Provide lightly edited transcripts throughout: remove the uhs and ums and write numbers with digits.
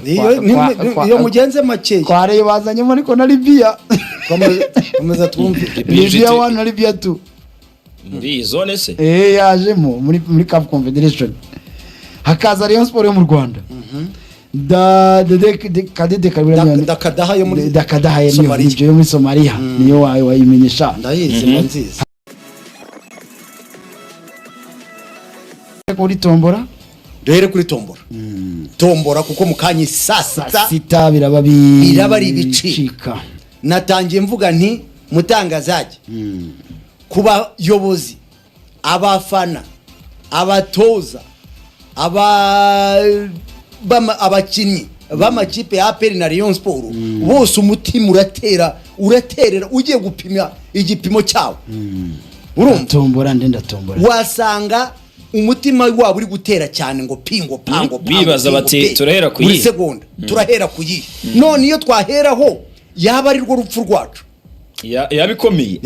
Iyo mugenze makeya. Kwa Rayon bazanyemo ariko na Libya. Komeza twumve. Libya 1 na Libya 2. Muri iyi zone se? Yajemo muri CAF Confederation. Hakaza Rayon Sport yo mu Rwanda, da de de Kadide Kabira. Dakadaha yo muri Dakadaha yo Somalia. Nibyo, yo muri Somalia niyo wayimenyesha. Ndayizi, mba nzizi. Kuri tombora. Duhere kuri tombora, tombora, kuko mu kanya saa saa sita sita biraba Biraba ari ibicika. Bicika. Natangiye mvuga nti mutangazaje ku bayobozi, abafana, abatoza, abakinnyi b'amakipe ya APR na Rayon Sport bose, umutima uratera, uraterera ugiye gupima igipimo cyawo, urumva? Tombora nde? Ndatombora. Wasanga umutima wabo uri gutera cyane ngo pingo pango pango, Bibaza pingo, bati, pe. "Turahera ku Buri yihe?" segonda turahera ku yihe? None iyo twaheraho yaba ari rwo rupfu rwacu. Yabikomeye.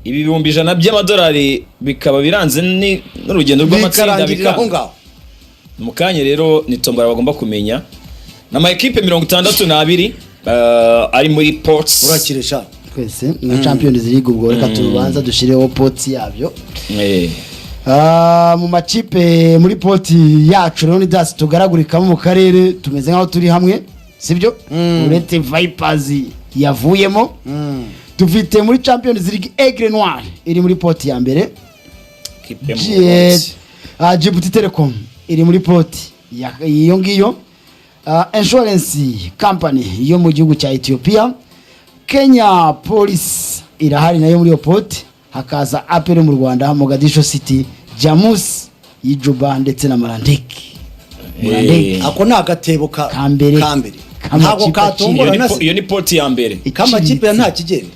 Ibi 100,000 by'amadolari bikaba biranze n'urugendo rw'amatsinda. Bikarangirira aho Bikanga ngaho. Mu kanya rero ni tombora bagomba kumenya, ni ama ekipe 62 ari muri pots. Urakiresha. Twese na Champions League. Ubwo reka tubanza dushyireho pot yabyo. Mu makipe muri pot yacu rero ni dasi tugaragurikamo mu karere, tumeze nk'aho turi hamwe, sibyo? Uretse Vipers yavuyemo. Dufite muri Champions League Aigle Noir iri muri pot ya mbere. Kipe mu Burundi. Djibouti Telecom iri muri pot iyo ngiyo. Insurance Company yo mu gihugu cya Ethiopia, Kenya Police irahari nayo muri iyo pot, hakaza APR mu Rwanda, Mogadishu City, Jamus y'ijuba ndetse na Marandeki. Marandeki. Ako ni agatebo ka Ka mbere. Ka mbere. K'amakipe Ntabwo Iyo katombora ni na iyo ni pot ya mbere. K'amakipe ya nta kigenda.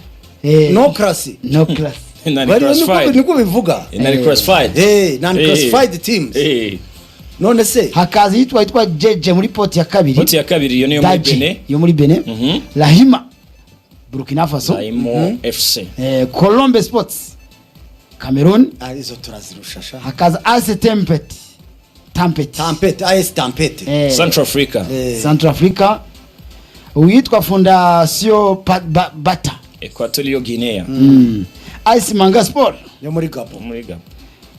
No class. No class. Non Bari niko classified. Niko bivuga. Non classified. Non classified teams. None se Hakaza yitwa Jeje muri pot ya kabiri. Pot ya kabiri iyo niyo muri Daje Benin. yo muri Benin. Lahima, Burkina Faso. Laimo FC. Colombe Sports, Cameroon. Ah, izo turazirusha sha. Hakaza AS Tempet, Tampet. Tampete, AS Tampete. Central Africa. Central Africa, uwitwa Fondation Bata. Equatorial Guinea. AS Manga Sport. Yo muri Gabon. Muri Ghana.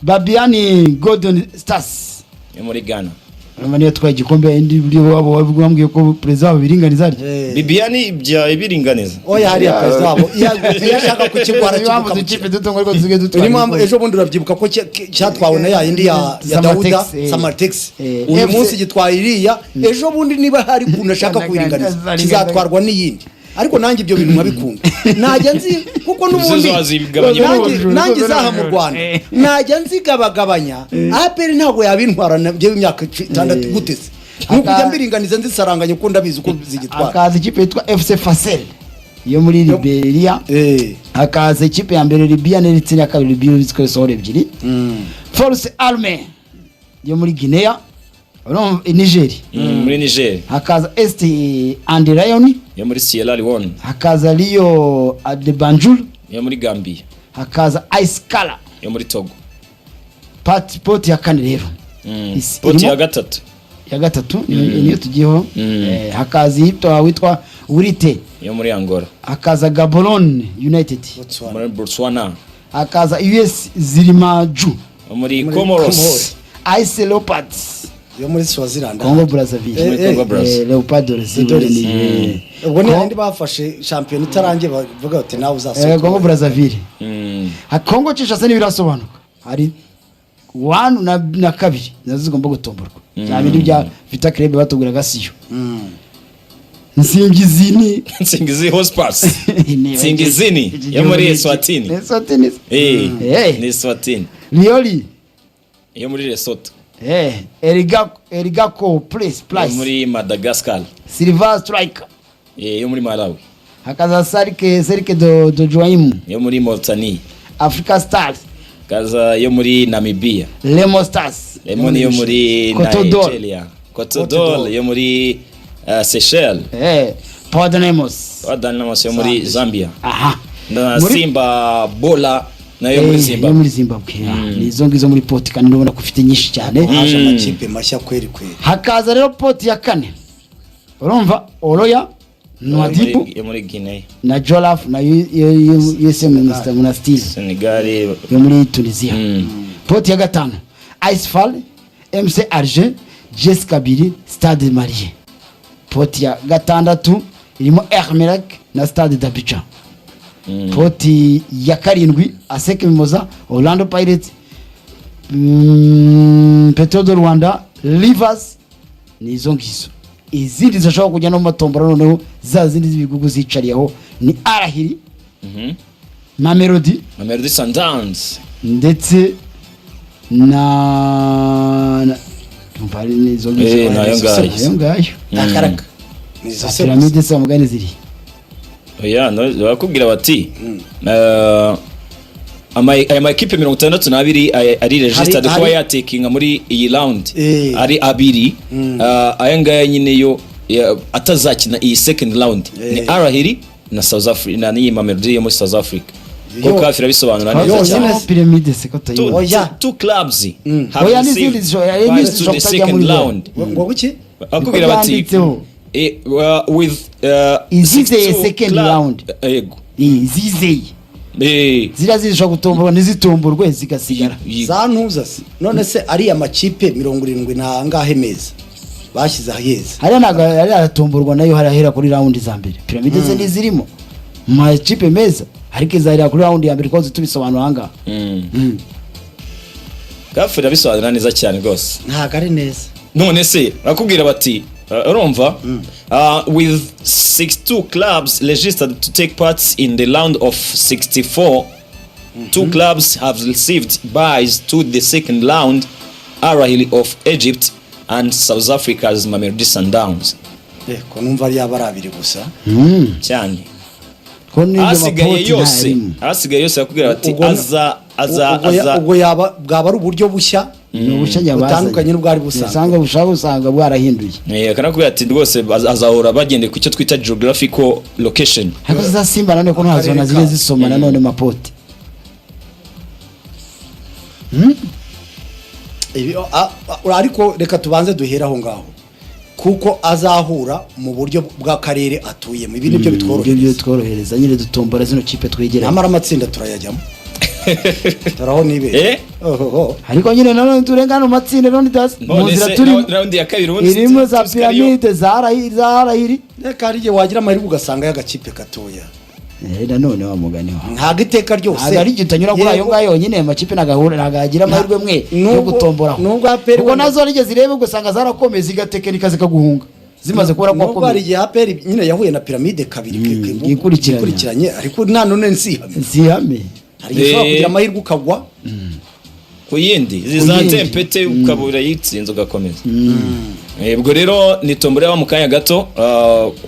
Bibiani Golden Stars. Yo muri Ghana. Urumva niyo twaye igikombe indi buryo wabo bambwiye ko perezida wabo biringaniza arya. Bibiani bya ibiringaniza. Oya, hariya perezida wabo iyo ashaka kukigwara Niyo mpamvu kibuka. udukipe duto ngo ariko dusigaye dutwara Niyo mpamvu ibikombe. ejo bundi urabyibuka ko cyatwawe na ya yindi ya Samatex, Dauda Samatex. Uyu FC munsi gitwaye iriya, ejo bundi niba hari ukuntu ashaka kubiringaniza kizatwarwa n'iyindi. Ariko nanjye ibyo bintu nkabikunda, najya nzi kuko n'ubundi Izo wazigabanya. nanjye izaha mu Rwanda najya nzigabagabanya. APR ntabwo yabintwara nabyo imyaka 6 gute se? Ni ukujya mbiringaniza nzisaranganya kuko ndabizi uko zigitwara. Hakaza ikipe yitwa FC Fasel yo muri Liberia. Hakaza ikipe ya mbere Libya n'itsinda ya kabiri Libya uretse sohora ebyiri. Force Arme yo muri Guinea, urumva, Niger. Muri Niger. Hakaza Est and Lion. Yo muri Sierra Leone. Hakaza Rio de Banjul. Yo muri Gambia. Hakaza Ice Kala. Yo muri Togo. Pot ya kane rero. Pot ya gatatu. Ya gatatu niyo tugiyeho. Hakaza iyitwa witwa Wurite. Yo muri Angola. Hakaza Gaborone United. Botswana. Muri Botswana. Hakaza US Zirimaju. Yo muri Muri Comoros. Comores. Ice Leopards. Yo muri Swaziland. Congo Brazzaville. Muri Congo Brazza. Leopards. Leopards. Ubwo ni yandi bafashe shampiyona itarangiye bavuga bati nawe uzasohoka. Congo Brazzaville. Ha, Congo Kinshasa ntibirasobanuka, hari wanu na kabiri nazo zigomba gutomborwa, bya bindi bya Vita Club batubwiraga siyo. Nsingizini. Nsingizi Hotspurs. Nsingizini yo muri Eswatini. Eswatini. Ni Eswatini. Lioli. Yo muri Lesotho. Erigako Place Yo Place. muri Madagascar. Silver Striker. Yo muri Malawi. Hakaza Sarike do Joaimu. Yo muri Mauritania. Africa Stars. Kaza yo muri Namibia. Lemo Stars. Lemon yo muri Cote d'Or. Nigeria. Cote d'Or yo muri Seychelles. Podemos. Wadanamos yo muri Zambia. Aha. Na Simba Bola nayo muri Yo Zimbabwe. muri Zimbabwe. Ni izo ngizo muri pot, kandi ndabona ko ufite nyinshi cyane. Haje amakipe mashya kweri kweri. Hakaza rero pot ya kane. Urumva, Oroya, Nwadibu Yo muri Guinea. na Jolaf na USM Monastir Senegal. yo muri Tunisia. Pot ya gatanu: AS FAR, MC Alger, JS Kabylie, Stade Malien. Pot ya gatandatu irimo Al Merreikh na Stade d'Abidjan. Pot ya karindwi: ASEC Mimosas, Orlando Pirates, Petro de Luanda, Rivers. Ni izo ngizo. Izindi zishobora kujya no mu matombora noneho, za zindi z'ibigugu zicariyeho, ni Al Ahly, Mamelodi Mamelodi Sundowns. Ndetse na ndumva ari n'izo ngizo. Eh, nayo ngayo. Nayo ngayo. Ntakaraka ni izo se? Piramide se mugani ziri? Oya, no, barakubwira bati aya makipe 62 ari registered kuba yatekinga muri iyi round, ari abiri. Aya ngaya nyine yo atazakina iyi second round ni Al Ahly na South Africa na n'iyi Mamelodi yo muri South Africa, ko CAF irabisobanura neza Yonyine cyane. Piramide se ko Two, tutayibona? Oya. two clubs have Oya, n'izindi received zishobora- byes n'izindi to zishobora the kutajya second muri zo. round. Ngo kuki? Bakubwira bati Byanditseho. With Izizeye 62 second club- round. Yego. Zizeye. Ziriya zishobora gutomborwa ntizitomborwe, zigasigara. Za ntuza se? None se ariya makipe 70 n'angahe meza bashyize aheza? Hariya ntabwo hariya aratomborwa nayo, harahera kuri round za mbere. Piramide ze ntizirimo mu makipe meza, ariko izahera kuri round ya mbere, twahoze tubisobanura ahangaha. CAF irabisobanura neza cyane rwose. Ntabwo ari neza. None se barakubwira bati urumva, with 62 clubs registered to take part in the round of 64, two clubs have received byes to the second round, Al Ahly of Egypt and South Africa's Mamelodi Sundowns. Ko numva yaba ari abiri gusa. Cyane. Ko n'ibyo Asigaye mapoti yose, ntayarimo. asigaye yose bakubwira bati aza aza aza. Ubwo yaba bwaba ari uburyo bushya Ni ubushya bazanye. butandukanye n'ubwari busanzwe. Usanga bushaka, usanga bwarahinduye. Akanakubwira ati rwose azahora bagendeye ku cyo twita geographical location. Ariko za Simba nanone ko ntazo Akarere nazige ka- zisoma nanone mapoti. Ariko reka tubanze duhere aho ngaho, kuko azahura mu buryo bw'akarere atuyemo. Ibi nibyo Ibyo bitworohereza. Bitworohereza nyine, dutombora zino kipe twegeranye. Nyamara amatsinda turayajyamo, turaho nibere. Ohoho. Ariko nyine nanone turengana mu matsinda none das mu None nzira se turimo round ya kabiri ubundi irimo za tuzi ko ariyo- Piramide, za Al Ahly, za Al Ahly. Reka, hari igihe wagira amahirwe ugasanga y'agakipe gatoya. Nanone wa mugani wawe. Ntabwo iteka ryose. Ntabwo ari igihe utanyura kuri ayo Yego. ngayo yonyine, amakipe ntabwo yagira amahirwe mwe yo gutomboraho. Nubwo APR Kuko nazo rigeze irebe ugasanga zarakomeye, zigatekinika, zikaguhunga zimaze kubona ko Nubwo hari wakomeye. igihe APR nyine yahuye na Piramide kabiri yikurikiranya. yikurikiranye, ariko nta none nsihame. Zihame. Hari igihe ushobora kugira amahirwe ukagwa ku yindi za yindi. tempete, ukabura yitsinze ugakomeza. Ubwo rero ni tombora yaba mu kanya gato,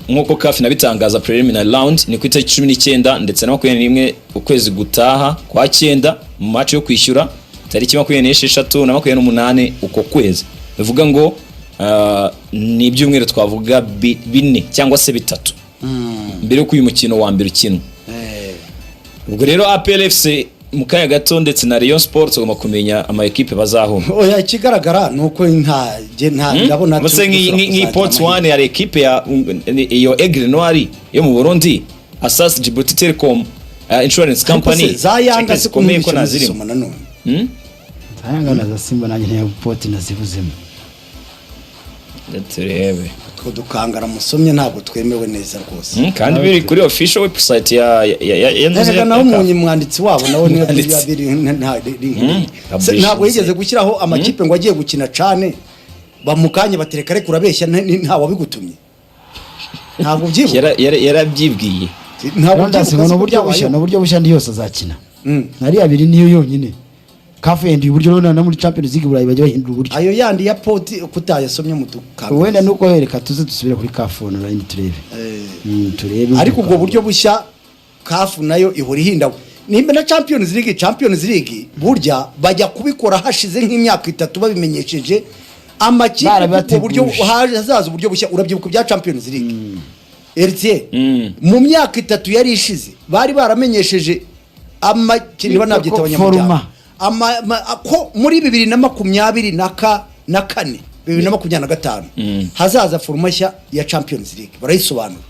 nk'uko CAF inabitangaza. Preliminary round ni ku itariki 19 ndetse na 21 ukwezi gutaha kwa cyenda, mu match yo kwishyura tariki 26 na 28 uko kwezi. Bivuga ngo ni ibyumweru twavuga 4 cyangwa se 3 mbere y'uko uyu mukino wa mbere ukinwa. Ubwo rero APR FC mu kanya gato ndetse na Rayon Sports tugomba kumenya ama ekipe bazahura. Oya, ikigaragara ni uko nta jye nta ndabona Mbese dushobora nk'iyi kuzagira pot amahirwe. one hari ekipe ya iyo Aigle Noir yo mu Burundi, Asas Djibouti Telecom, Insurance Ariko Company. se, za Yanga Kipe se zikomeye ko ko nazirimo. nazirimo nanone? Zayanga na za Simba nanjye ntiya poti nazibuzemo. Turebe. Utwo dukangara musomye ntabwo twemewe neza rwose. Kandi biri kuri official website ya Erega nawe umunyi mwanditsi wabo nawe niyo Mwanditsi. biri Publishing ntabwo yigeze se. gushyiraho amakipe ngo agiye gukina cane bamukanye batereka reka urabeshya, nta wabigutumye, ntabwo ubyibuka. Yarabyibwiye. Ntabwo Rwanda ubyibuka ngo ni se ko uburyo bushya, byabayeho? ni uburyo bushya, ndi yose azakina. Nari abiri niyo yonyine. CAF yahinduye uburyo rero, no muri Champions League Burayi bajya bahindura uburyo. Ayo yandi ya poti kutayasomye mu dukangara? Wenda nuko reka tuze dusubire kuri CAF online turebe. Turebe. Ariko ubwo buryo bushya, CAF nayo ihora ihinda nimba na Champions League. Champions League burya bajya kubikora hashize nk'imyaka 3 babimenyesheje amakipe Barabibateguje. ubwo buryo hazaza, uburyo bushya. Urabyibuka ibya Champions League RTA mu myaka 3 yari ishize bari baramenyesheje amakipe banabyita Ko abanyamuryango format. Ko muri 2024 2025 hazaza format nshya ya Champions League, barayisobanura.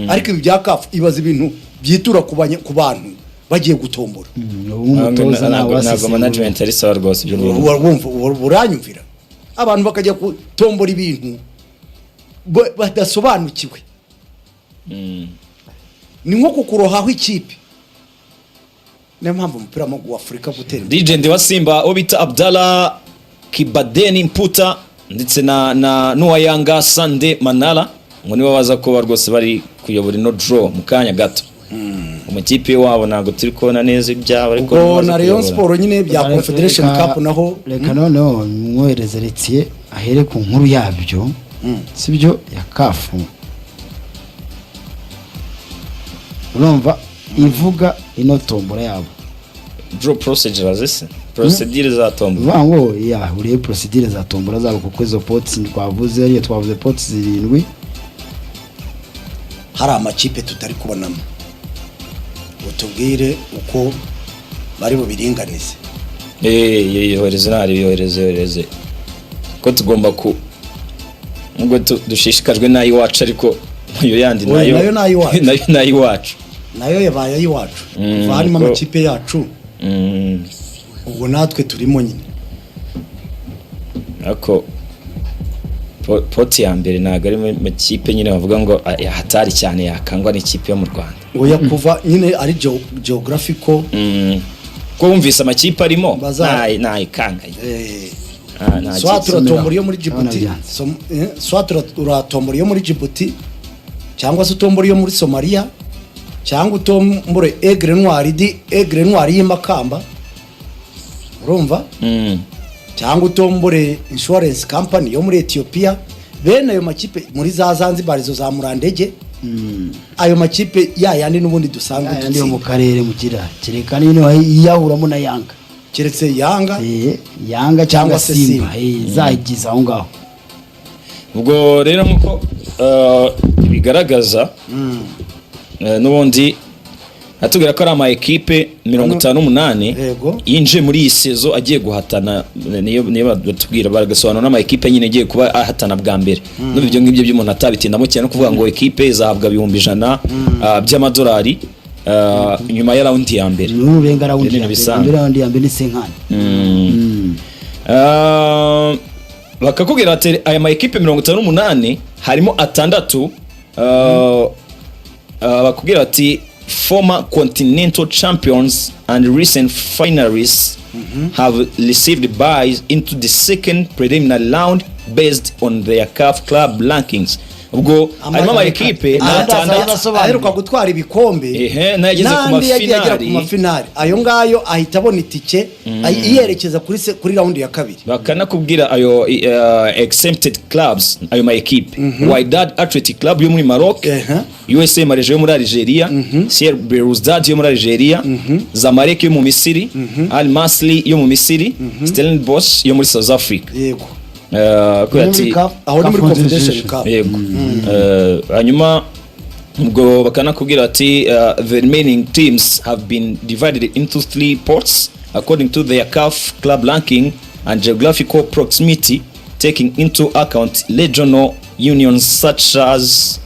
Ariko ibi bya CAF, ibaza ibintu byitura ku bantu bagiye gutombora. Ubu umutoza nawe Ntabwo wasesengura. management ari sawa rwose ibyo bintu. Wumva uranyumvira, abantu bakajya gutombora ibintu badasobanukiwe, ni nko kukurohaho ikipe. Niyo mpamvu umupira w'amaguru wa Afurika gutera imbere. Legend wa Simba uwo bita Abdallah Kibadeni Mputa ndetse na n'uwa Yanga Sande Manara ngo nibo baza kuba rwose bari kuyobora ino draw mu kanya gato. Umukipe wabo ntabwo turi kubona neza ibyabo, ariko nibo Ubwo baza na Rayon kuyobora. Sport nyine bya Confederation Cup naho. Reka noneho mwohereze Retiye ahere ku nkuru yabyo, sibyo, ya CAF. Urumva ivuga ino tombora yabo. Draw procedures, ese procedure za tombora. Uvuga ngo yahuriye procedure za tombora zabo, kuko izo pots twavuze, ariyo twavuze pots zirindwi. Hari amakipe tutari kubonamo, utubwire uko bari bubiringanize. Eh, yohereze ntari yohereze, yohereze ko tugomba ku nubwo dushishikajwe n'ay'iwacu, ariko nayo yandi Oya, nayo nayo ni ay'iwacu. Nayo ni ay'iwacu. Nayo yabaye ay'iwacu kuva harimo amakipe yacu. Ubwo natwe turimo nyine. Ariko pot ya mbere ntabwo ari mu makipe nyine bavuga ngo ah, hatari cyane yakangwa n'ikipe yo mu Rwanda. Oya, kuva nyine ari geographical. Ko wumvise amakipe arimo ntayikanganye. Ah, nta Soit kipe. uratombora iyo muri Ndabona Djibouti, byanze. Soit uratombora iyo muri Djibouti, cyangwa se utombora iyo muri Somalia, cyangwa utombore Aigle Noir di Aigle Noir y'imakamba, urumva, cyangwa utombore Insurance Company yo muri Ethiopia. Bene ayo makipe muri za Zanzibar, izo za Murandege, ayo makipe ya yandi n'ubundi dusanzwe Ayandi yo mu dutsinda. karere mugira, kereka niyo yiyahuramo na Yanga. Keretse Yanga. Yanga cyangwa Cyangwa se Simba Simba. Zagize aho ngaho. Ubwo rero nk'uko bigaragaza, n'ubundi atubwira ko ari ama ekipe 58 yinjiye muri iyi saison agiye guhatana. Niyo batubwira, bagasobanura n'ama ekipe nyine agiye kuba ahatana bwa mbere. N'ubu ibyo ngibyo by'umuntu atabitindamo cyane, no kuvuga ngo ekipe izahabwa 100,000 by'amadolari nyuma ya round ya mbere. N'urenga round Ibintu ya mbere. bisanzwe. Round ya mbere ni cinquante. Bakakubwira bati aya ma ekipe 58 harimo atandatu, bakubwira bati former continental champions and recent finalists have received buys into the second preliminary round based on their CAF club rankings. Ubwo harimo ama ekipe n'atandatu Asobanura. Aheruka gutwara ibikombe Ehe, n'ayageze ku n'andi yagiye agera ku mafinari. mafinari, ayo ngayo ahita abona itike iyerekeza kuri round ya kabiri. Bakanakubwira ayo exempted clubs, ayo ma ekipe: Wydad Athletic Club yo muri Maroc, USM Alger yo muri Algeria, CR Belouizdad yo muri Algeria, Zamalek yo mu Misiri, Al Masry yo mu Misiri, Stellenbosch yo muri South Africa. Kubera ati Aho ni muri Confederation Cup. Yego. Hanyuma ubwo bakanakubwira ati the remaining teams have been divided into three pots according to their CAF club ranking and geographical proximity, taking into account regional unions such as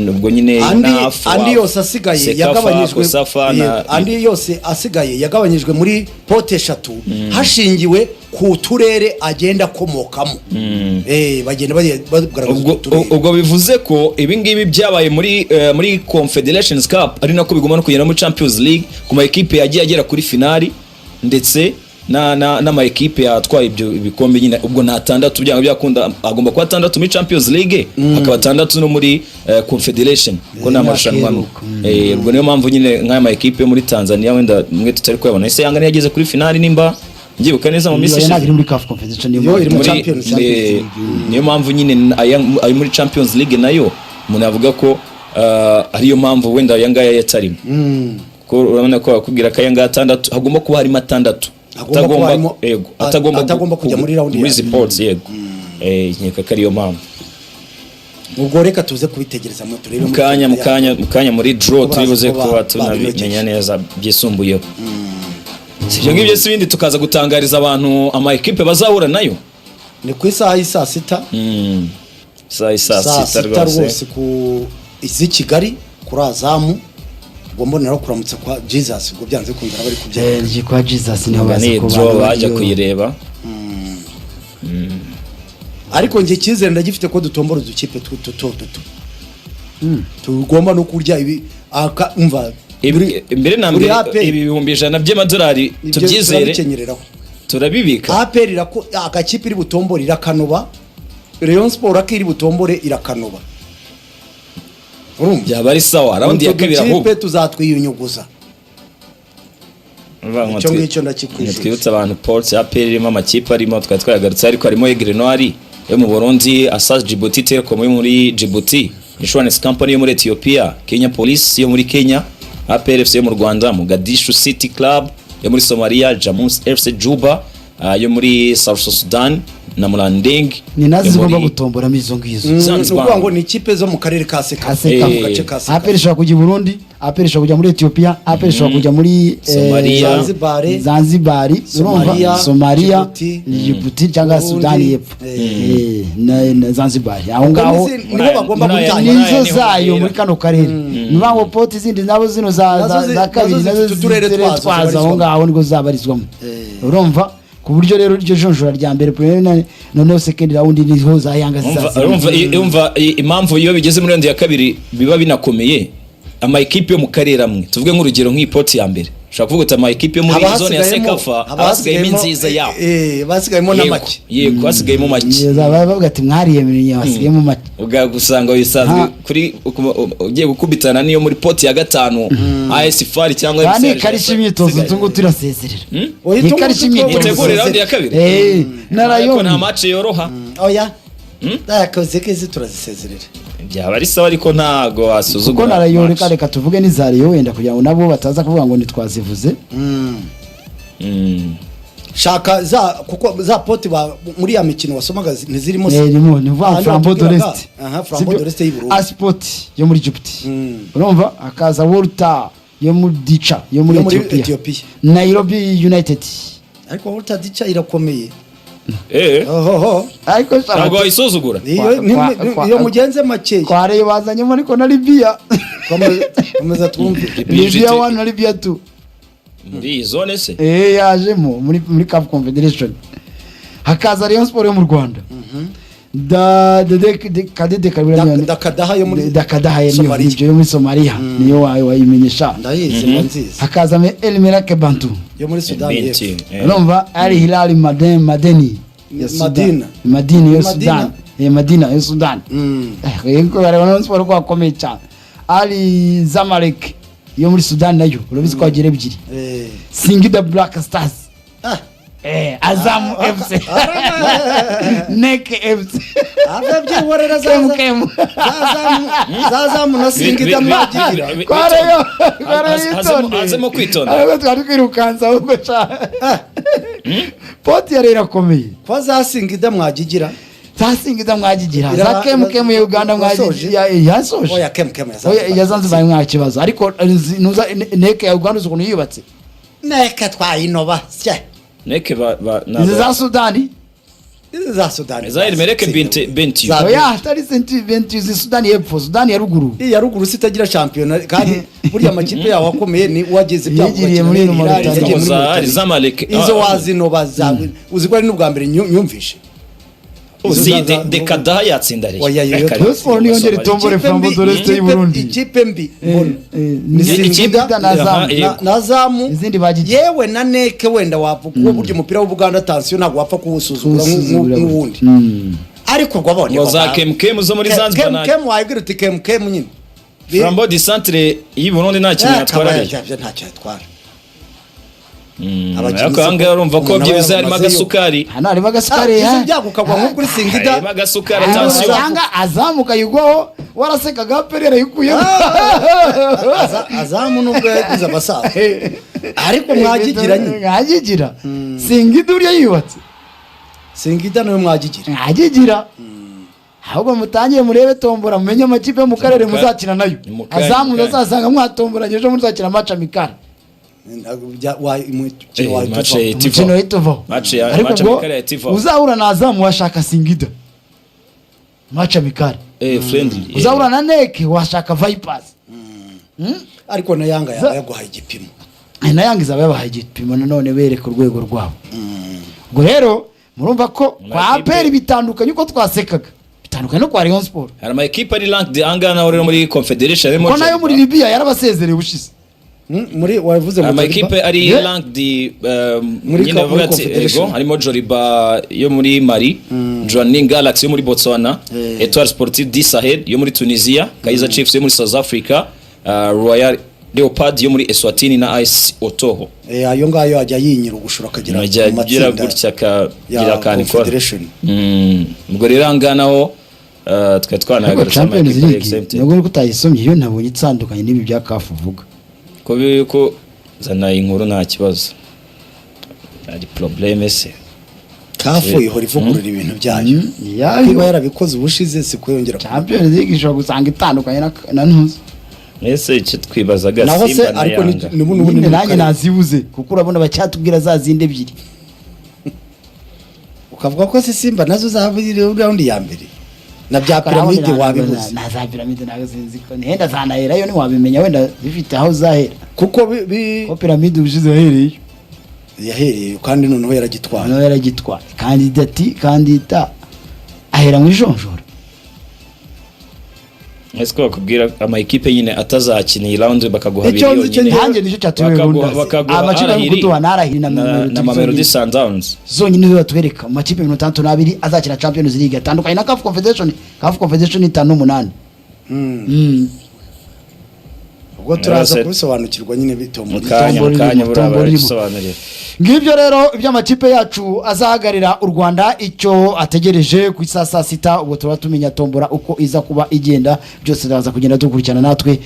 ubwo nyine Andi NAF, andi WAF, yose asigaye CECAFA, yagabanyijwe COSAFA na Yego, andi yose asigaye yagabanyijwe muri pot eshatu hashingiwe ku turere agenda akomokamo. Bagenda bagaragaza Ubwo uturere. Ubwo bivuze ko ibi ngibi byabaye muri Confederations Cup ari nako bigomba no kugenda muri Champions League ku ma ekipe yagiye agera kuri finali ndetse na na n'ama ekipe yatwaye ibyo ibikombe nyine. Ubwo ni atandatu, byanga byakunda agomba kuba atandatu muri Champions League, akaba atandatu no muri Confederation, ko ni amarushanwa amwe. Akeruka. Ubwo niyo mpamvu nyine nk'aya ma ekipe yo muri Tanzania wenda mwe tutari kuyabona. Ese Yanga niyo yageze kuri finali, nimba mbyibuka neza, mu minsi Iyo ntabwo ishize? iri muri CAF Confederation, niyo Yo iri mu Muri Champions League. Niyo mpamvu nyine ayo muri Champions League nayo umuntu yavuga ko ariyo mpamvu wenda aya ngaya yatarimo, kuko urabona ko bakubwira ko aya ngaya atandatu hagomba kuba harimo atandatu. Hagomba kuba harimo yego, atagomba atagomba kujya muri round muri ya izi pots, yego. Nkeka ko ariyo mpamvu. Ubwo reka tuze kubitegereza mu turebe. Mu kanya muri draw Ko turi buze baraza kuba kuba tunabimenya babinogeje. neza byisumbuyeho. Si ibyo ngibyo, si ibindi, tukaza gutangariza abantu ama ekipe bazahura nayo. Ni ku isaha y'i 6:00. Saa saa 6:00 sita rwose. Rwose ku iz'i Kigali kuri Azamu. Ubwo mbonera kuramutsa kwa Jesus, ubwo byanze bikunze araba ari kubyina. Eh, kwa Jesus niho bazi ni ko draw bantu bajya bariyo. kuyireba. Ariko njye icyizere ndagifite ko dutombora udukipe duto duto tugomba no kurya ibi aka umva. Mbere na buri mbere APR ibi 100,000 by'amadolari ibyo tubyizere. Turabikenyereraho. Turabibika. APR irako agakipe iri butombore irakanoba, Rayon Sport akiri butombore irakanoba, urumva? Byaba ari sawa round ya Utwo kabiri dukipe ahubwo. Tuzatwiyunyuguza. Urumva ngo Icyo ngicyo ndakikwijije. Twibutse abantu Ports APR irimo, amakipe arimo twari twayagarutse, ariko harimo Aigle Noir yo mu Burundi, Asas Djibouti, Telecom yo muri Djibouti, Insurance Company yo muri Ethiopia, Kenya Police yo muri Kenya, APR FC yo mu Rwanda, Mogadishu City Club yo muri Somalia, Jamus FC Juba yo muri South Sudan na Murandeng Ni nazo yo zigomba gutomboramo izo ngizo. Ni Zanzibar. ukuvuga ngo ni ikipe zo mu karere ka Ka Seka, Sekafa. mu gace ka Sekafa. APR ishobora kujya i Burundi, APR ishobora kujya muri Ethiopia, APR ishobora kujya muri Somalia. Zanzibar. Zanzibar, urumva? Somalia, Somalia, Djibouti, Djibouti cyangwa Burundi. Sudani y'Epfo. Na Zanzibar aho ngaho. Niho bagomba Muri aya- gutangira. muri aya Nizo niho zayo bahera. muri kano karere. Ni ukuvuga ngo poti zindi nabo zino Nazo za za kabiri nazo nazo zifite uturere zifite twazo twazo aho zibarizwamo. ngaho nibwo zabarizwamo, urumva? Ku buryo rero iryo jonjora rya mbere preliminary, noneho second round niho za Yanga zizaza. Urumva impamvu iyo bigeze muri round ya kabiri biba binakomeye, ama ekipe yo mu karere amwe, tuvuge nk'urugero nk'iyi pot ya mbere, ushobora kuvuga uti ama ekipe yo muri Haba zone ya hasigayemo- Sekafa haba hasigayemo hasigayemo- inziza yaho. Basigayemo na Yego, make. yego, hasigayemo make. Baba bavuga ati mwariyemeye, hasigayemo make. Usanga wisanzwe Ha. kuri ugiye gukubitana niyo muri pot ya gatanu, AS FAR cyangwa Ba MC ni ikarishya imyitozo tungo turasezerera. Oya, Ni tungo ikarishya tutwo imyitozo. Itegure round ya kabiri. Narayo. Ariko nta match yoroha. Oya, dakoze kezi turazisezerera. Byaba ari sawa, ariko ntago wasuzugura Kuko narayo match. reka tuvuge n'izariyo wenda kugira ngo nabo bataza kuvuga ngo ntitwazivuze. Shaka za kuko za pot ba muri ya mikino wasomaga ntizirimo se? Irimo ni vuga Ahandi Flambeau de watubwiraga. l'Est. Aha, Flambeau de l'Est y'i Burundi. Asport yo muri Djibouti, urumva? Hakaza Volta yo muri Dicha yo muri Yo muri Ethiopia. Ethiopia. Nairobi United. Ariko Walter Dicha irakomeye. Ohoho. Ariko Ntabwo wayisuzugura. Iyo iyo mugenze makeya. Kwa Rayon bazanyemo ariko na Libya. Komeza twumve. Libya 1 na Libya 2. Muri iyi zone se? Yajemo muri CAF Confederation. Hakaza Rayon Sport yo mu Rwanda. Da de de de Kadede Kabira. Dakadaha yo muri Dakadaha niyo Somalia. nibyo yo muri Somalia niyo wayimenyesha. Ndayizi, mba nzizi. Hakaza El Merreikh Bantu. Yo muri Sudani Binti, y'Epfo. Urumva Al Hilal Madeni ya Sudan. Madina. Madina yo Madina. Sudan. Madina yo Sudan. Yego, barabona Rayon Sport ko akomeye cyane. Ali Zamalek yo muri Sudan nayo urabizi ko wagira ebyiri. Singida Black Stars. Azam FC. NEC FC. Ave byihorera za Kemu kemu. Zazamu na Singida mwagira. Kwareyo kwareyo itonde. Hazemo kwitonda. Ahubwo twari twirukansa ahubwo ca. Pot yari irakomeye. Kwa za Singida mwagigira. Za Singida mwagigira. Za kemu kemu ya Uganda mwagigira. Yasoje. Oya, kemu kemu ya Oya, ya Zanzibar mwa kibazo. Ariko nuza NEC ya Uganda uzi ukuntu yubatse. Neke twayinoba. Sye. Neke ba Izi za Sudani. Izi za Sudani. Za El Merreikh Binti. Oya, atari senti bentu izi Sudani y'Epfo, Sudani ya ruguru. Iya ruguru si itagira shampiyona, kandi burya amakipe yaho akomeye ni wagize ibyago Yigiriye muri bakina Mauritania. Hilal, yagiye muri Za Mauritania. Zamalek. Izo wazinoba za uzi ko ari n'ubwa mbere nyumvishe. Uzi Dekadaha yatsinda rero. Oya, yo, yo. Reka Rayon Sport niyongere itombore Ikipe mbi- Flambeau de l'Est y'i Burundi. Ikipe mbi mbona Ni Singida Singida na Azam. Na Zamu. Izindi bagiye. Yewe na Neke wenda wapfa kuko burya umupira w'Ubuganda tansiyo ntabwo wapfa kuwusuzugura nk'uwundi, ariko ubwo abonye Ngo za Kemkem zo muri Zanzibar na Kemkem wayibwira uti Kemkem nyine. Flambeau du Centre y'i Burundi nta kintu yatwara Akaba rero. ntacyo yatwara. Ariko aha ngaha urumva ko Umuntu aba byibuze harimo yaramazeyo. agasukari. Hano harimo agasukari. Ah, izo byago ukagwa nko kuri Singida. Harimo agasukari, attention. Cyangwa azamuka yigwaho warasekaga Perera yikuyemo. Azamu nubwo yagize abasaza, ariko mwagigira nyine. Mwagigira. Singida uriya yubatse. Singida nawe mwagigira. Mwagigira. Ahubwo mutangiye murebe tombora mumenye amakipe yo mu karere muzakina nayo. Ni mu kanya, Azamu mu kanya. muzasanga mwatomboranye ejo muzakina match amicale. Umukino wahita Match uvaho. ya Umukino Itiva. wahita uvaho. Match Ariko ubwo amicale ya Itiva. uzahura na Azam washaka Singida, match amicale. Friendly. Uzahura na NEC washaka Vipers. Ariko na Yanga yaba yaguhaye igipimo. Na Yanga izaba yabahaye igipimo nanone, bereka urwego rwabo. Ubwo rero murumva ko kwa Amakipe- APR bitandukanye, uko twasekaga bitandukanye no kwa Rayon Sport. Hari ama ekipe ari ranked ahangaha naho rero muri Confederation harimo Ko nayo muri Libya yarabasezereye ubushize. Muri wavuze ngo ama Joliba? ekipe ari Yeah. ranked Muri nyine bavuga muri ati Confederation. ego, harimo Joliba yo muri Mali, Jwaneng Galaxy yo muri Botswana, Etoile Sportive du Sahel yo muri Tunisia, Kaizer Chiefs yo muri South Africa, Royal Leopard yo muri Eswatini na AS Otoho. Ayo ngayo ajya yinyira ugushura akagera Ajya mu agira matsinda gutya akagira ya akantu ikora. Confederation. Ubwo rero ahangaha naho twari Ariko twanagarutse Champions amakipe ari League exempted. nubwo uri kutayisomye, iyo nabonye itandukanye n'ibi bya CAF uvuga. Ko zana inkuru nta kibazo, hari problème se? CAF ihora ivugurura ibintu byayo. Yayo. Kuba yarabikoze ubushize si kuyongera. Champions League ishobora gusanga itandukanye na ntuzi. Ese icyo twibazaga, Naho se Simba na ariko Yanga. n'ubundi Nyine ni mu nanjye karere. nazibuze, kuko urabona bacyatubwira za zindi ebyiri. Ukavuga ko se Simba nazo zaba ziri round ya mbere na bya Piramide wabibuze. Na za Piramide ntabwo sinzi ko ntihenda zanaherayo, ntiwabimenya, wenda zifite aho zahera. Kuko Ko Piramide ubushize yahereye. Yahereye kandi noneho yaragitwaye. Noneho yaragitwaye kandidati kandida ahera mu ijonjora. Ese ko bakubwira ama ekipe nyine atazakina iyi round, bakaguha Icyo abiri nzi cyo yonyine? Nanjye nicyo cyatuye. Bakaguha bakaguha Amakipe ari Al Ahly kuduha na Al Ahly na na Mamelodi Mamelodi zonyine. Sundowns. Zonyine nizo batwereka mu makipe 62 azakina Champions League, atandukanye na CAF Confederation. CAF Confederation ni 58. Ubwo turaza Rwose- kubisobanukirwa nyine bitombora. Mu kanya mu Tombora kanya irimo, buriya tombora irimo. barabisobanurira. Ngibyo rero iby'amakipe yacu azahagararira u Rwanda, icyo ategereje ku isaha saa 6, ubwo tuba tumenya tombora uko iza kuba igenda. Byose turaza kugenda dukurikirana natwe.